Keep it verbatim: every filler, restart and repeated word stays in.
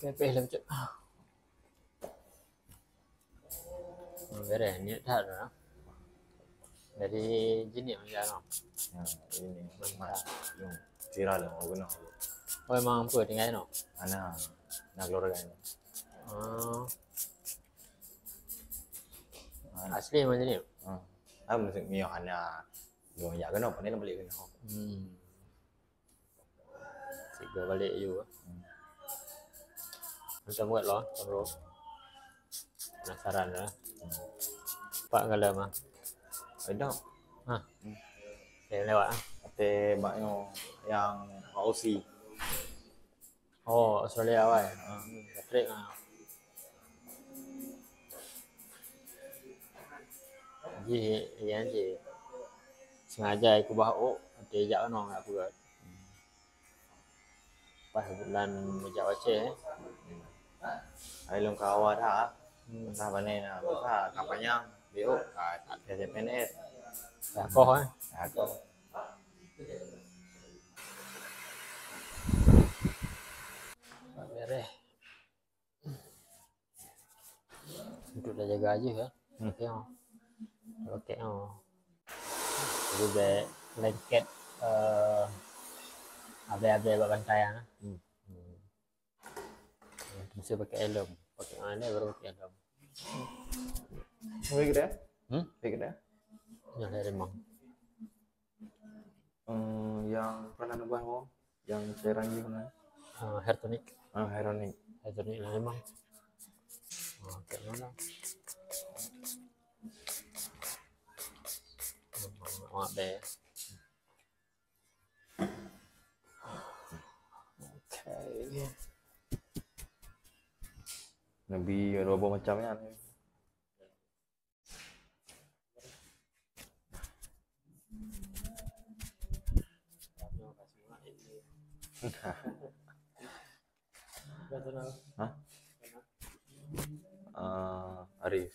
Pepeh lom cok. Beres, niet that dah. Jadi jinik macam mana? Ha, ini mas, yang viral yang orang kenal. Oh, memang apa tinggal no? Ana, nak keluarga ini. Oh. Asli memang jinik. Ha. Ah, mesti mio ana. Yang jak kenal, pandai nak balik kenal. Hmm. Siga balik you. Hmm. Macam buat loh, bro. Penasaran lah. Hmm. Pak kalau mah. Ada. Hah? Hmm. Saya lewat ah. Ate baknya yang Pak Osi. Oh, Australia awai. Hmm. Patrick ah. Jih, iya jih. Sengaja ikubah ôk, ate jak nong nak peugah. Pas bulan meujak Aceh, eh. Ai lôn kawa dah. Hmm. Entah bane na, entah kampanye, B O, ah, tak ada C P N S. Dah koh, eh. Dah koh. Bereh. Untuk dah jaga aja ya. Hmm. Okey, oh. Okey, oh. Jadi bèk lengket, eh, ablé-ablé bak bantai ah. Hmm. Hmm. Mesti pakai helm. Pakai mana baru pakai helm. Boleh kita? Hmm? Boleh kita? Yang dari Remang. Eh, yang pernah nubah mau? Yang cairan gimana? Ah, Hertonic. Ah, Heronic. Hertonic lah memang. Oh, kat mana? Oh, ada. Okey. Nabi ada berapa macam kan? Hah? Eh, Arif.